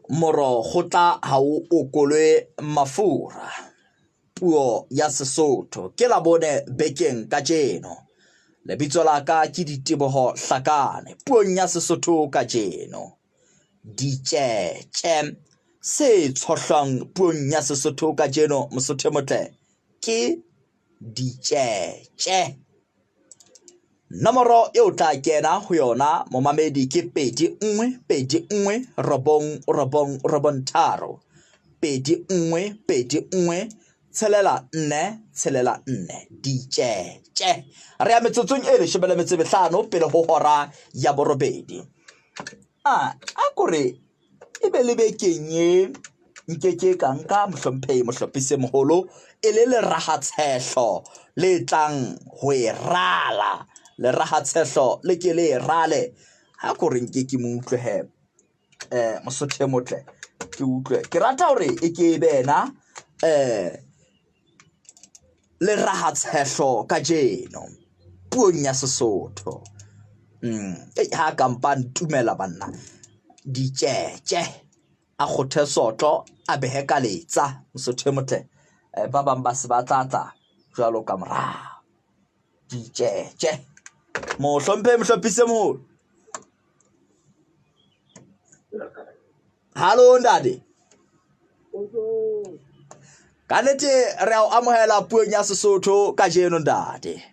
Moro kgotla ha o okolwe mafura. Puo ya Sesotho ke Labone bekeng kajeno. Lebitso la ka ke Diteboho Hlakane. Puong ya Sesotho kajeno. Ditjetje se tshohlwang puong ya Sesotho kajeno Mosotho e motle ke ditjetje. Nomoro eo tla kena ho yona momamedi ke 2 1 2 1 9 9 9 3 2 1 2 1 tshelela 4 tshelela 4 ditjetje. Re ya metsotsong e leshome le metso e mehlano pele ho hora ya borobedi. A a kore e be le bekeng e nkeke ka nka mohlomphehi mohlophisi moholo e le lerahatshehlo le tlang ho e rala. Lerahatshehlo le ke le e rale. Ha ko re nke ke mo utlwe he Mosotho e motle ke utlwe. Ke rata hore e ke e be yena lerahatshehlo kajeno puong ya Sesotho. Ha ka mpa ntumela banna ditjetje a kgothe sotlo a behe ka letsa Mosotho e motle. Ba bang ba se ba tla tla jwalo ka morao. Ditjetje. Mohlomphehi mohlophisi e moholo. Hallo ntate. Ka nnete re a o amohela puong ya Sesotho kajeno ntate.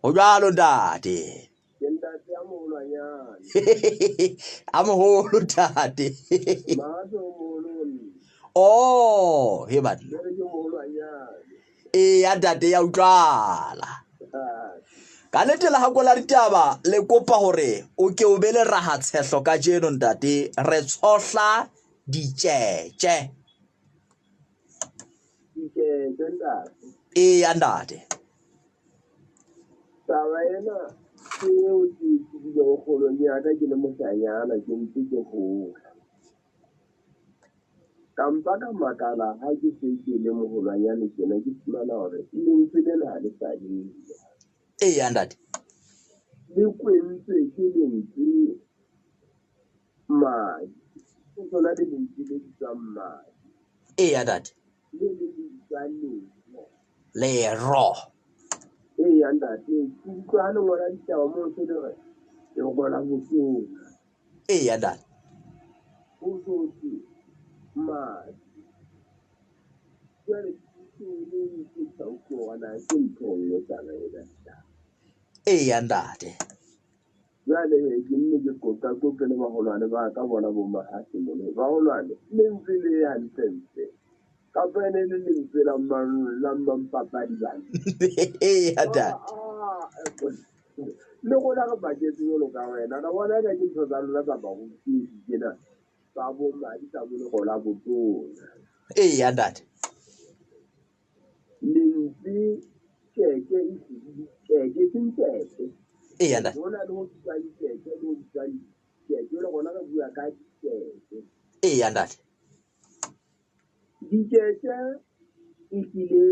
Ho jwalo ntate. Ke ntate a moholwanyane. A moholo ntate. Mahato o moholo ho nna. Oh, he banna. Jwale ke moholwanyane. Eya ntate ya utlwala. Ka nnete lehako la ditaba le kopa hore o ke o be le rahatshehlo kajeno ntate re tshohla ditjetje. Ditjetje ntate. Eya ntate. Taba ena ke eo ke e tsebileng kgolong ya ka ke le moshanyana ke ntse ke hola. Ka mpa ka makala ha ke se ke le moholwanyane tjena ke fumana hore lentswe lena ha le sa leyo. Eya ntate. Le kwentswe ke lentswe madi. Ho sona le lentswe le bitswang madi. Eya ntate. Le leng le bitswang lero. Lero. Eya ntate, ke utlwa ha le ngola ditaba moo se le re le ngola botona. Eya ntate. Ho so thwe madi. Jwale ke le ke sa utlwe hore na ke ntho e nngwe taba ena. Eya ntate. Jwale he ke nne ke qoqa qoqe le baholwane ba ka bona bo Mahase mona. Baholwane lentswe le hantlentle. Kapa ene le lentswe la mang la mampapadi bana. Eya ntate. Le rona re baketse jwalo ka wena. Re bona eka ke ntho tsa lona tsa barutehi tjena. Tsa bo madi tsa bo lero la botona. Eya ntate. Lentswe tjeke e hlile tjeke e seng tjeke. Eya ntate. Hona le ho bitswang tjeke le ho bitswang tjeke. Le rona re bua ka ditjeke. Eya ntate. Ditjeke ehlile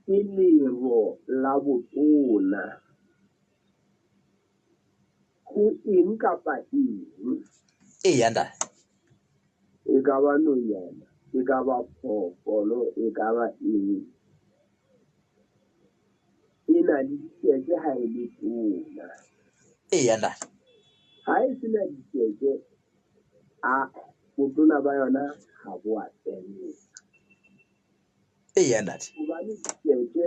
ke lero la botona ho eng kapa eng. Eya ntate. E ka ba nonyana, e ka ba phoofolo, e ka ba eng. E na le ditjeke ha e le tona. Eya ntate. Ha e sena ditjeke, a botona ba yona ha bo a fella. Eya ntate. Hobane ditjeke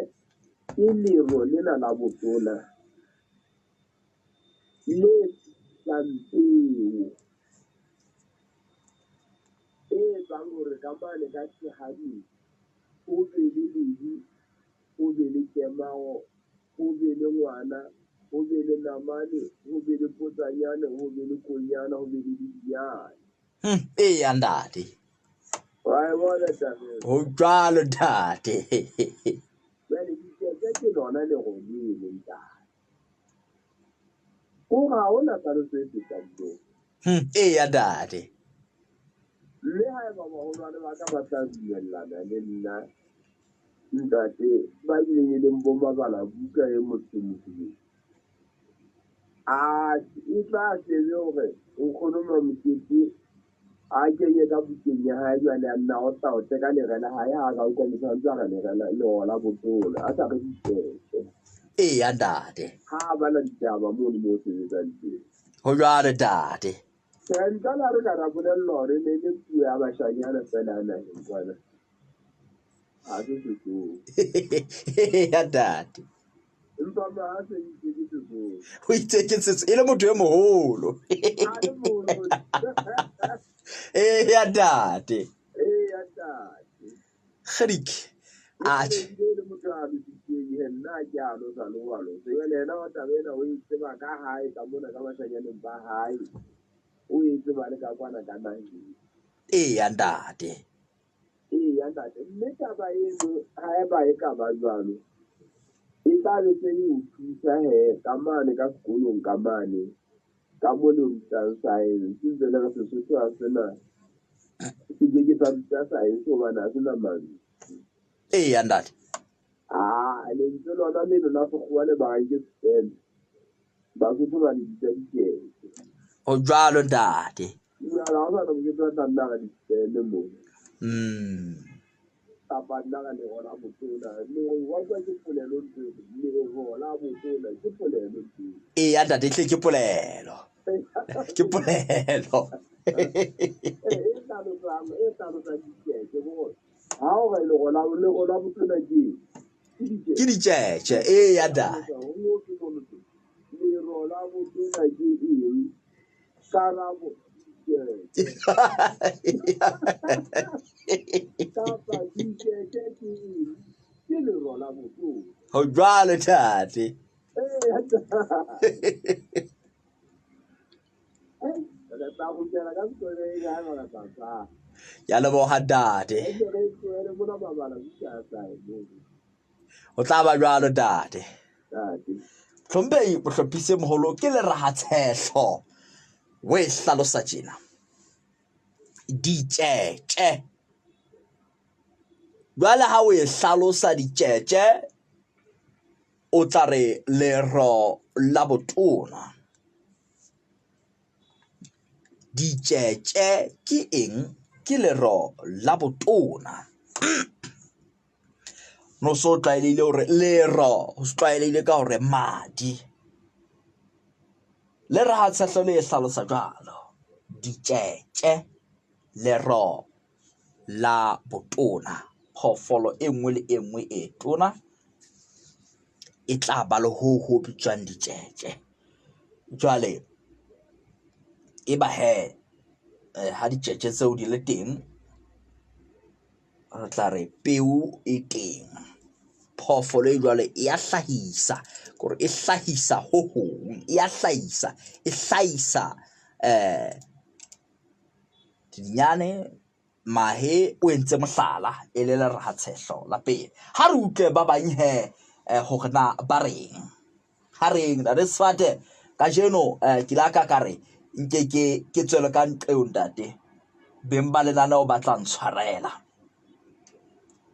ke lero lena la botona le tlisang peo e etsang hore ka mane ka tshehading ho be le lehu, ho be le kemaro, ho be le ngwana, ho be le namane, ho be le potsanyane, ho be le konyana, ho be le dinyane. Eya ntate. Wa e bona taba eo? Ho jwalo ntate. Jwale ditjeke ke lona lero leno ntate. Hore ha hona tlhaloso e fetang moo. Eya ntate. Mme haeba baholwane ba ka ba tla dumellana le nna ntate ba bileng e leng bo mabala buka e motho mofubedu. A e tla shebe hore nkgono Mamokete a kenye ka bukeng ya hae jwale a nna o teka lere la hae ha ka utlwa motho a ntse a re lere lero la botona a sa re ditjeke. Eya ntate. Ha a bala ditaba mono mo sebetsang teng. Ho jwalo ntate. Tjhe, nka la re ka ra bolellwa hore ne le puo ya bashanyana fela ya naheng kwana. Ha se Sesotho. Eya ntate. Empa ma ha se itse ke Sesotho. O itse ke Sesotho e le motho e moholo. A le moholo. Eya ntate. Eya ntate. Kgedik. Atjhe. E le motho a alositseng he nna ke a alosa le ho alosa. Jwale yena wa taba ena o e tseba ka hae ka mona ka bashanyaneng ba hae. O e tseba le ka kwana ka naheng. Eya ntate. Eya ntate. Mme taba eno haeba e ka ba jwalo, e tla be se e o thusa he ka mane ka sekolong ka mane ka mo le rutang science ntse le re Sesotho ha sena se ke ke sa ruta science hobane ha sena mantswe. Eya ntate. Ah, lentswe lona leno la sekgowa le ba reng ke sperm. Basotho ba le bitsa ditjeke. Ho jwalo ntate. Jwale ha o sana mokete wa tla nna re di-sperm moo. Kapa nna re lero la botona. Lero wa utlwa ke polelo ntho eno. Lero la botona ke polelo ntho eno. Eya ntate, hle ke polelo. Ke polelo. E hlalosang, e hlalosang ditjeke hore ha o re lero la botona ke eng? Ke ditjeke. Ke ditjeke, eya ntate. Ho ngotswe mono teng. Lero la botona ke eng? Karabo, ditjeke. Kapa ditjeke ke eng? Ke lero la botona. Ho jwalo ntate. Eya ntate. Re tla kgutlela ka sekolong ha eba re tla tla. Ke a leboha ntate. Re ntse re tlohele mona mabala buka ya sae mono. Ho tla ba jwalo ntate. Ntate. Hlomphehi mohlophisi moholo ke le rahatshehlo. O e hlalosa tjena. Ditjetje. Jwale ha o e hlalosa ditjetje o tla re lero la botona. Ditjetje ke eng? Ke lero la botona. No so tlwaelehile hore lero ho se tlwaelehile ka hore madi. Le rahatshehlo le e hlalosa jwalo. Ditjetje, lero la botona. Phoofolo e nngwe le e nngwe e tona e tla ba le ho ho bitswang ditjetje. Jwale e ba he ha ditjetje tseo di le teng, re tla re peo e teng. Phoofolo e jwalo e ya hlahisa, kore e hlahisa ho hong, e ya hlahisa, e hlahisa dinyane, mahe o entse mohlala e le lerahatshehlo la pele. Ha re utlwe ba bang he hore na ba reng. Ha reng ntate Sefate kajeno ke la ka ka re nke ke tswele ka nqeo ntate. Beng ba lenaneo ba tla ntshwarela.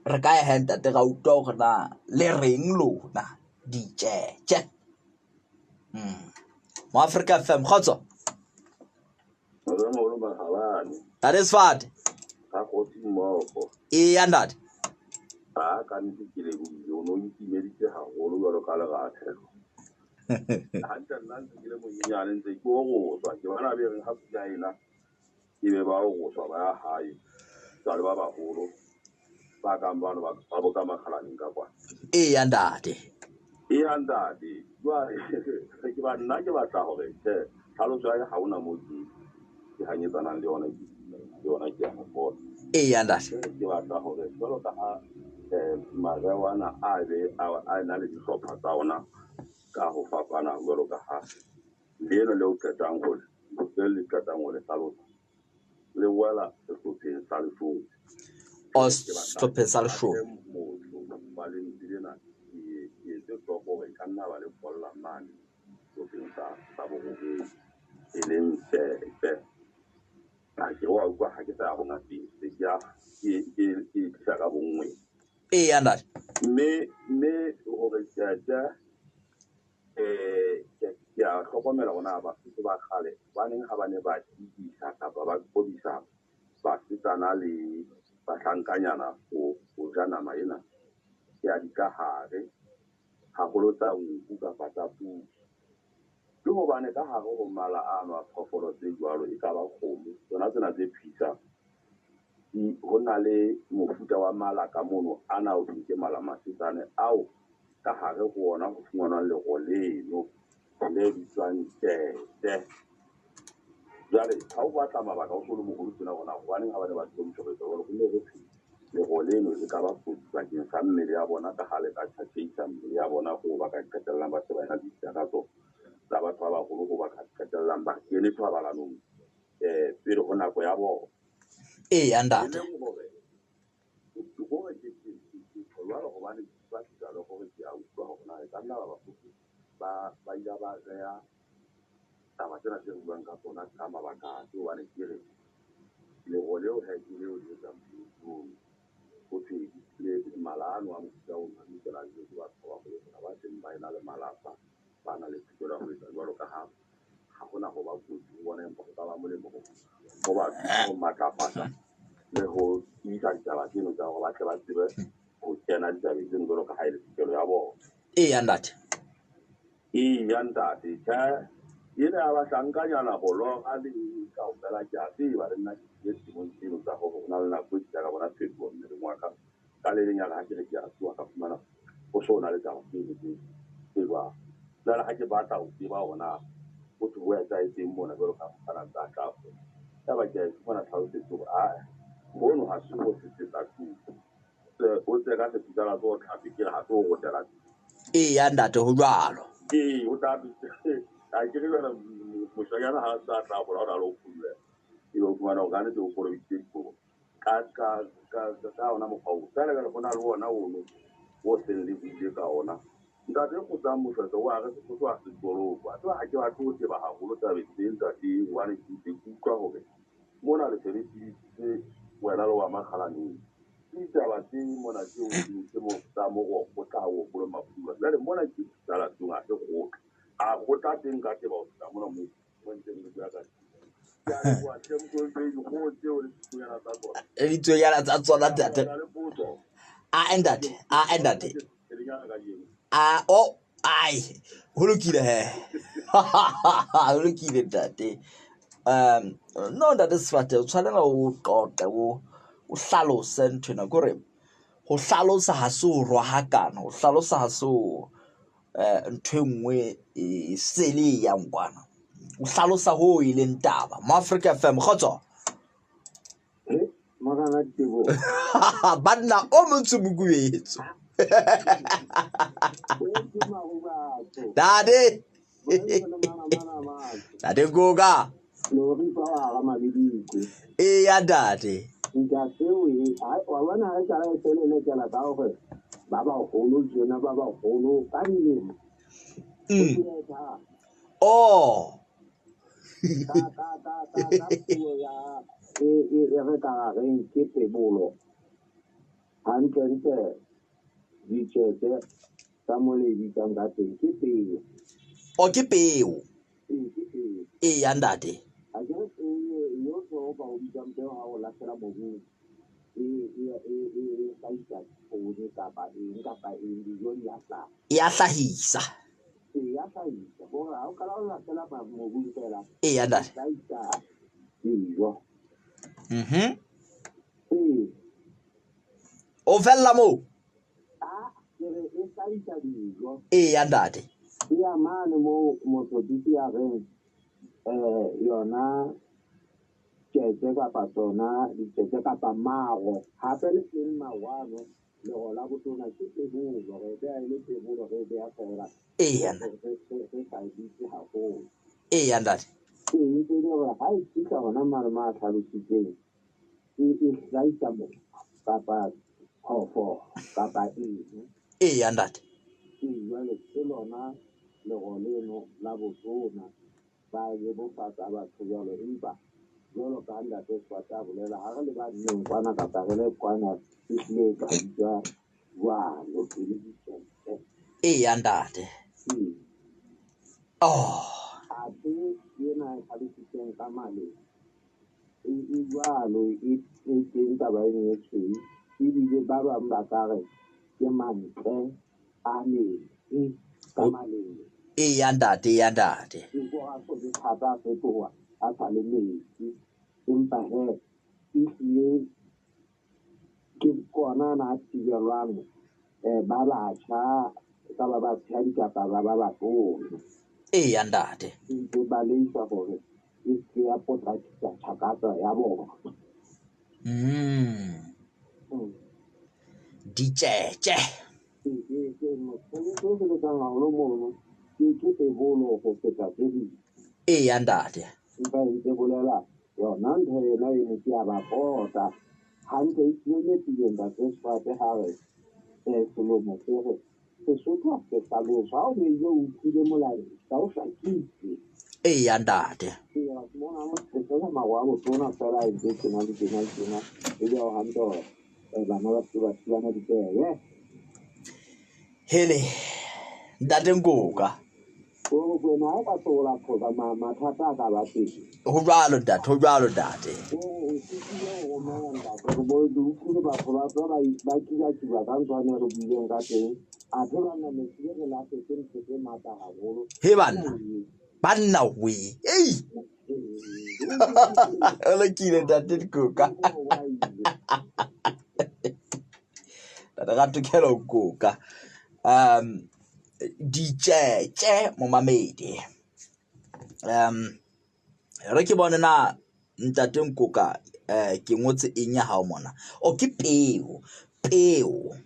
Re ka ya he ntate ra utlwa hore na le reng lona ditjetje. Mo Africa FM kgotso. Ntate Sefate. Ka kgotsi mmogo. Eya ntate. A ka nnete ke lebohile, o no nkimeditse haholo jwalo ka lerathelo. Hantle nna ntse ke le monyenyane ntse ke oroswa, ke bona be reng ha pula ena e be ba oroswa ba ya hae. Jwale ba baholo ba kang bano ba boka makgalaneng ka kwana. Eya ntate. Eya ntate. Jwale ke ba nna ke batla hore tjhe tlhaloso ya ha hona moo ke hanyetsanang le yona ke yona ke ya hopola. Eya ntate. Ke batla hore jwalo ka ha mareo ana a be a na le dihlopha tsa ona ka ho fapana jwalo ka ha leno le o qetang ho le qetang ho le hlalosa le wela sehlopheng sa leshome. O sehlopheng sa leshome. Motho ba lentswe lena ke etse hloko hore ka nna ba le kolla mane sehlopheng sa borobong e leng tjeke. Ha ke wa utlwa ha ke sa ya ho ngapeng, se ke ya ke tlisa ka bonngwe. Eya ntate. Mme hore tjeke ke a hlokomela hore na Basotho ba kgale hobaneng ha ba ne ba tiisa kapa ba qobisa basetsana le bahlankanyana ho ja nama ena ya dikahare, haholo tsa nku kapa tsa podi. Ke hobane ka hare ho mala ano a phoofolo tse jwalo, e ka ba kgomo, tsona tsena tse phisang, ho na le mofuta wa mala ka mono ana o thweng ke mala masetsane ao ka hare ho ona ho fumanwang lero leno le bitswang tete. Jwale ha o batla mabaka o so le moholo tjena hore na hobaneng ha ba ne ba hlompha ho etsa jwalo, ho ne ho thwe lero leno e ka ba kotsi bakeng sa mmele ya bona ka ha le ka tjhatjheisa mmele ya bona hoo ba ka qetellang ba se ba ena le ditakatso tsa batho ba baholo hoo ba ka qetellang ba kene thobalanong pele ho nako ya bona. Eya ntate. E leng hore hore ke jwalo hobane ke utlwa le hore ke a utlwa hore na e ka nna ba Basotho ba ile ba reha taba tsena tse re buang ka tsona ka mabaka afe, hobane ke re lero leo he ke leo le etsang ono ho thwe le mala ano a mofuta ono a lokela a jewe ke batho ba baholo hona ba seng ba ena le malapa, ba na le tokelo ya ho etsa jwalo ka ha ha hona ho ba kotsi ho bona, empa ho ka ba molemo ho ba thusa ho matlafatsa le ho tiisa ditaba tseno tsa hore ba tle ba tsebe ho kena ditabeng tseno jwalo ka ha e le tokelo ya bona. Eya ntate. Eya ntate, tjhe ena ya bahlankanyana ho lora le kaofela ke a tseba le nna ke tlile temong tseno tsa hore ho na le nako e ke ka bona phetoho mmeleng wa ka. Ka le leng ya re ha ke re ke a tsoha ka fumana ho so na le taba tseno tse jwalo. Jwale ha ke batla ho tseba hore na ho thwe ho etsahetseng mona jwalo ka mokgwa tsa tla yaba ke a e fumana tlhalosetso hore ae mono ha se ho sesetsa tlung. O tseka sepitsa la tso tlhapi ke re ha se ho rotela. Eya ntate, ho jwalo. Ee, o tla a ke re jwale moshanyana ha sa tla hola o na le ho phumela. Ebe o fumana hore kannete o kolobeditse dikobo ka ona mokgwa oo. Jwale jwale ho na le ona ono o seng le buile ka ona. Ntate Kgotsang Moshweshwe o a re Sesotho ha se tolokwa. Tseba ha ke batle ho teba haholo tabeng tse ntate, hobane ke ntse ke utlwa hore mona le se le tsebisitse wena le wa Makgalaneng. Ke ditaba tse mona tseo tse mo tsa moroko tla o hopole Mapula. Jwale mona ke tsalatsong ha se kgotla. A kgotla teng ka teba ho feta mona moo mo ntseng le bua ka teng. Ke a leboha hle Mokoepe, dikgoho tseo le ditsuonyana tsa tsona. Le ditsuonyana tsa tsona ntate. Le potso. A ntate, a ntate. Ke le nyaka kajeno. A o ai ho lokile he. Ho lokile ntate. No ntate Sefate o tshwanela o qoqe o hlalose nthwena ke hore ho hlalosa ha se ho rohakana, ho hlalosa ha se ho ntho e nngwe e sele e yang kwana. O hlalosa ho e leng taba. Mo Africa FM, kgotso. Morena Tebo. Banna o montsho mokuetso. Dade. Dade Goga. Eya dade. Ntate o e wa bona ha re qala e telele ka hore ba baholo tjena ba baholo ka dilemo. Oh. Ka puo ya e re ka reng ke pebolo. Hantlentle ditjhete tsa mo le bitsang ka teng ke peo. O ke peo. Ee, ke peo. Eya ntate. Ha ke re peo yohle o ka o bitsang peo ha o lahlela mobung e hlahisa poone kapa eng kapa eng, dijo di a hlaha. E a hlahisa. Ee, ya hlahisa. Hore ha o qala o lahlela mobung feela. Eya ntate. Hlahisa dijo. Mhm. Ee. O fella moo? A ke re e hlahisa dijo. Eya ntate. E ya mane moo mohlopisi a reng yona tjetse kapa tsona ditjetse kapa maro hape le teng mawano lero la botona ke pebolo, re beha e le pebolo, re beha feela. Eya. Re sa e bitse haholo. Eya ntate. Ee, ntse e le hore ha e fihla hona mane mo a hlalositseng e hlahisa motho kapa phoofolo kapa eng. Eya ntate. Ee, jwale ke lona lero leno la botona ba bebofatsa batho jwalo, empa jwalo ka ha ntate Sefate a bolela ha re le banneng kwana kapa re le kwana e hlile e ka bitswa jwalo e le ditjhelete. Eya ntate. Ee. Oh. Athe ena e hlalositseng ka male e jwalo e teng taba eno e tshweu. Ebile ba bang ba ka re ke mantle a metsi ka maleng. Eya ntate, eya ntate. Ke a so le thata a fetoha a sa le metsi. Empa hee ehlile ke kona ana a thibelwang ba batjha ka ba batshehadi kapa ba ba batona. Eya ntate. Ntse baleisa hore e se ya potlakisa tjhakatsa ya bona. Ditjetje. Ke mosebetsi o sebetsang haholo mono ke pebolo ho feta tse ding. Eya ntate. Empa e ntse bolela yona ntho ena e ne ke ya ba pota. Hantle e tlile nepile ntate Sefate ha re selomo se re Sesotho ha se hlaloswa. Ha o ne o utlwile molaetsa o hlakile. Eya ntate. Eya mona mo mawa a botona fela e ntse tjena le tjena le tjena. E le hantle hore bana ba se ba thibana ditsebe. Hele ntate Nkoka. O kwena ha ka tlola phoka mathata a ka ba teng. Ho jwalo ntate, ho jwalo ntate. O sitile ho romela ntate re bo le utlwile batho ba tswa ba kiba-kiba ka ntlwane re buileng ka teng. Athe banna metsi re lahletse ntho tse matla haholo. He banna. Banna we. Ei. O lokile ntate Nkoka. Ntate Ratokelo Nkoka. Ditjetje momamedi. Re ke bone na ntate Nkoka ke ngotse eng ya hao mona. O ke peo, peo.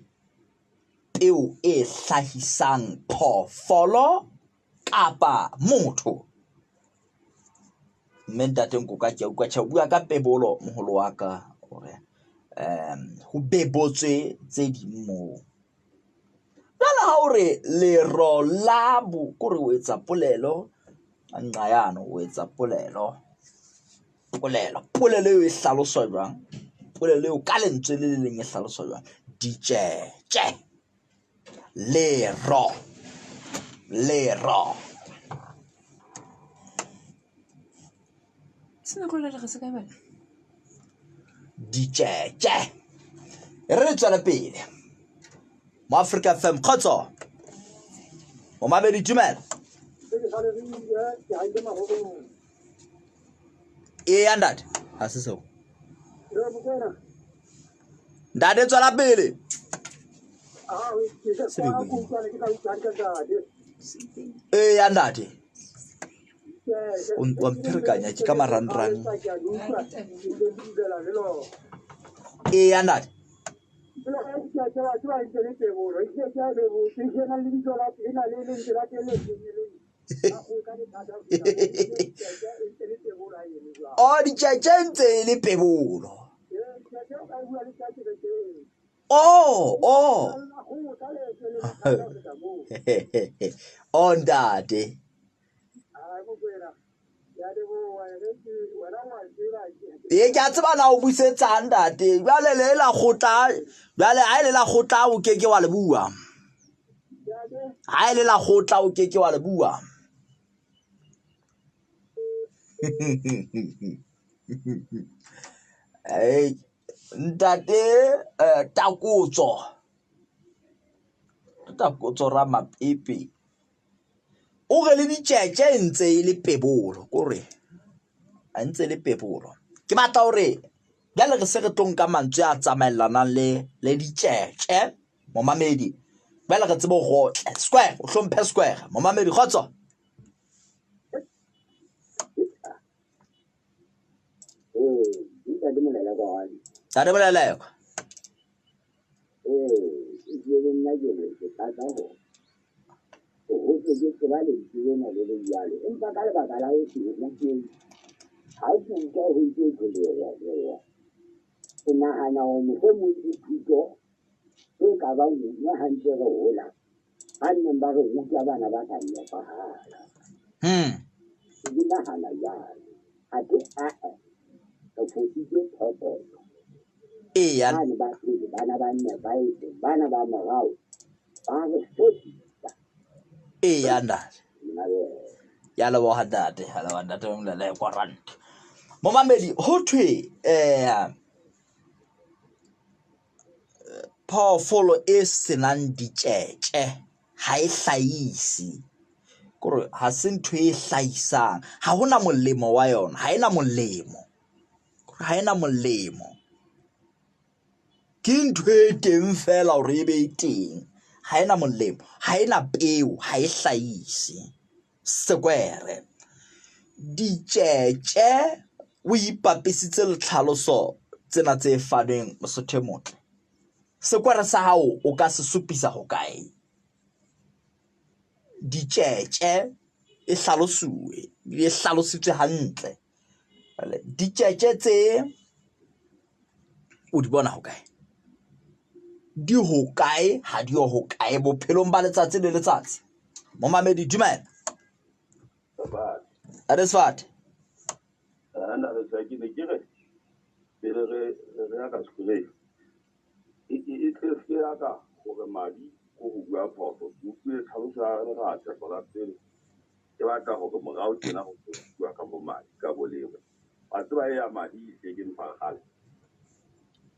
Peo e hlahisang phoofolo kapa motho. Mme ntate Nkoka ke a utlwa tjhe o bua ka pebolo moholo wa ka hore ho bebotswe tse ding moo. Jwale ha o re lero la bo kore o etsa polelo nqayano o etsa polelo. Polelo, polelo eo e hlaloswa jwang? Polelo eo ka lentswe le le leng e hlaloswa jwang? Ditjetje. Lero. Lero. Sena go le re se ka bala. Ditjetje. Re tswela pele. Mo Africa FM kgotso. Momamedi dumela. Eya ntate, ha se seo. Ntate tswela pele. Eya ntate. O mpherekanya ke ka marangrang. Eya ntate. O ditjetje ntse e le pebolo. Oh, oh. Oh ntate. E ke a tseba na o busetsa ntate. Jwale le la kgotla, jwale ha ile la kgotla o ke ke wa le bua. Ha ile la kgotla o ke ke wa le bua. Ei ntate Takotso. Takotso Ramapepe. O re le ditjetje ntse e le pebolo, kore a ntse le pebolo. Ke batla hore jwale re se re tlo nka mantswe a tsamaellanang le ditjetje momamedi. Jwale re tsebe ho rotle square, o hlomphe square momamedi kgotso. Ntate Molelekwa. Ntate Molelekwa. Ke le nna ke re ke tlatsa ho o ke tseba lentswe lena le le jwalo. Empa ka lebaka la ho se utlwe ha ke utlwa ho itse tlholeho. Ke nahana hore mohlomong ke thuto e ka bang nna hantle re hola. Ba neng ba re ruta bana ba sa nepahala. Ke nahana jwalo. Athe a-e, re fositse phepelo. Eya. Bana ba pele, bana ba nepahetse, bana ba morao, ba re fositse. Eya ntate. Ya leboha ntate, ya leboha ntate Molele Korant. Momamedi ho thwe phoofolo e senang ditjetje ha e hlahise. Kore ha se ntho e hlahisang, ha hona molemo wa yona, ha ena molemo. Ha ena molemo. Ke ntho e teng fela hore e be e teng. Ha ena molemo, ha ena peo, ha e hlahise. Sekwere. Ditjetje o ipapisitse le tlhaloso tsena tse fanweng Mosotho e motle. Sekwere sa hao o ka se supisa hokae? Ditjetje e hlalosuwe, e hlalositswe hantle. Ditjetje tse o di bona hokae? Di hokae ha di yo hokae bophelong ba letsatsi le letsatsi? Momamedi dumela. Ade Sefate. Nna re tla ke ne ke re pele re re ya ka sekoleng e tle se ya ka hore madi ko ho bua phoso ke utlwile tlhaloso ya leratha la pele ke batla hore morao tjena ho bua ka bo madi ka bolemo wa tseba e ya madi e tle ke ntho ya kgale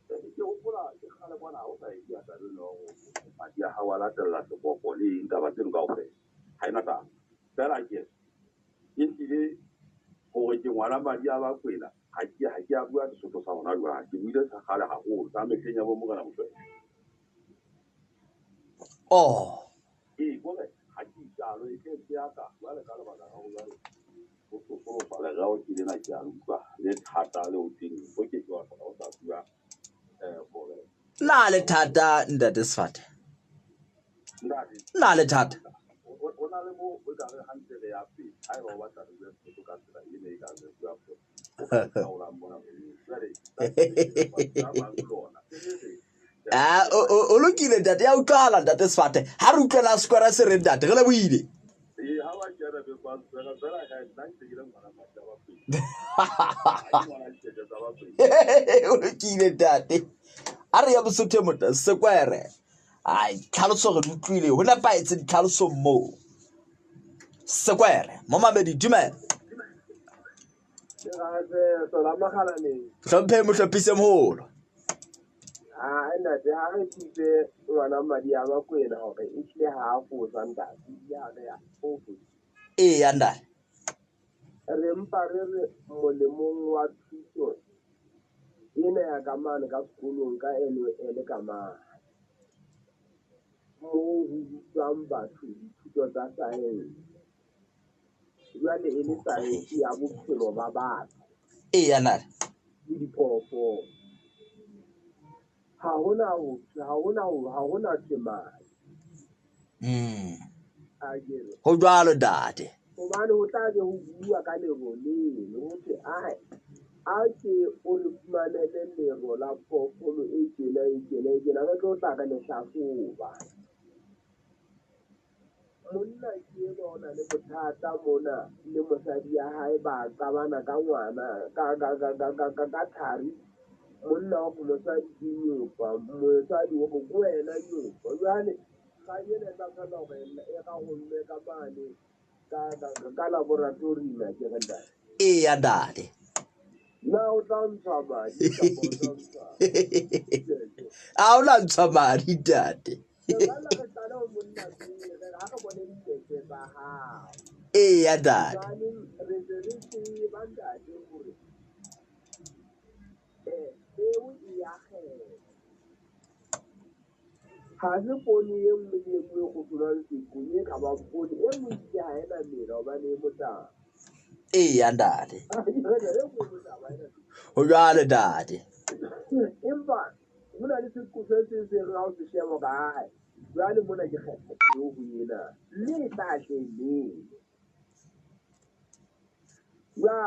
ke hopola ke kgale kwana ha o sa e bua taba eno ya hore madi a hao a latella seboko le eng taba tseno kaofela ha ena taba fela ke ke hlile hore ke ngwana madi a Bakwena ha ke a bua Sesotho sa hona jwale ke buile sa kgale haholo sa mehleng ya bo Morena Moshoeshoe. Oh. Ee, kore ha ke itsalo e tle se ya ka jwale ka lebaka la hore jwale ho tsosolosa lereo ke lena ke a le utlwa le thata le ho teng o ke ke wa hlola o sa bua hore Na le thata ntate Sefate? Ntate. Na le thata? Ho na le mo o ka re hantle re ya pele haeba o batla re bue Sesotho ka tsela ena e ka re bua phoso. O ka re kgaolang mona moyeng. Jwale, ba bang lona. Ah, o lokile ntate, ya utlwahala ntate Sefate. Ha re utlwela sekwere se re ntate, re lebohile. Ee, ha wa kena be kwa sekwere fela ha nna ntse ke le ngwana madi a Bakwena. Ha ke ngwana ditjetje tsa Bakwena. O lokile ntate. A re ya Mosotho e motle, sekwere. Ai, tlhaloso re di utlwile, ho nepahetse ditlhalosong moo. Sekwere, momamedi dumela. Hlomphe mohlophise moholo. Ah, ntate ha re thuse ngwana madi a Bakwena hore e hlile ha a fosa ntate, ebile ha re a fose. Eya ntate. Re mpa re re molemong wa thuto ena ya ka mane ka sekolong ka LOL ka mane. Moo ho rutwang batho dithuto tsa science. Jwale e le science ya bophelo ba batho. Eya ntate. Le diphoofolo. Ha hona ho ha hona ho ha hona thwe madi. A kere. Ho jwalo ntate. Hobane ho tla be ho bua ka lero leno ho thwe ai a ke o re fumanele lero la phoofolo e tjena e tjena e tjena re tlo tla re le hlahloba. Monna ke enwa o na le bothata mona le mosadi ya hae ba qabana ka ngwana ka thari. Monna wa re mosadi ke nyopa, mosadi wa re ke wena nyopa. Jwale kgang ena e tla tshwanela hore e rarollwe ka mane ka laboratory a kere ntate. Eya ntate. Na o tla ntsha madi kapa o tla ntsha tjhelete? A o la ntsha madi ntate. Re bana re qale ho monna pele, re ha re bone ditjetje tsa hao. Eya ntate. Jwaneng re se re tseba ntate hore peo e ya kgetha. Ha se poone e nngwe le e nngwe e kgotholwang seqong e ka bang poone e nngwe ebile ha ena mela hobane e motaba. Eya ntate. E nngwe e motaba ha ena mela. Ho jwalo ntate. Empa ho na le seqo se seng se re ha o se sheba hore ae jwale mona ke kgetha peo ho ena mme e tla tle neng. Jwale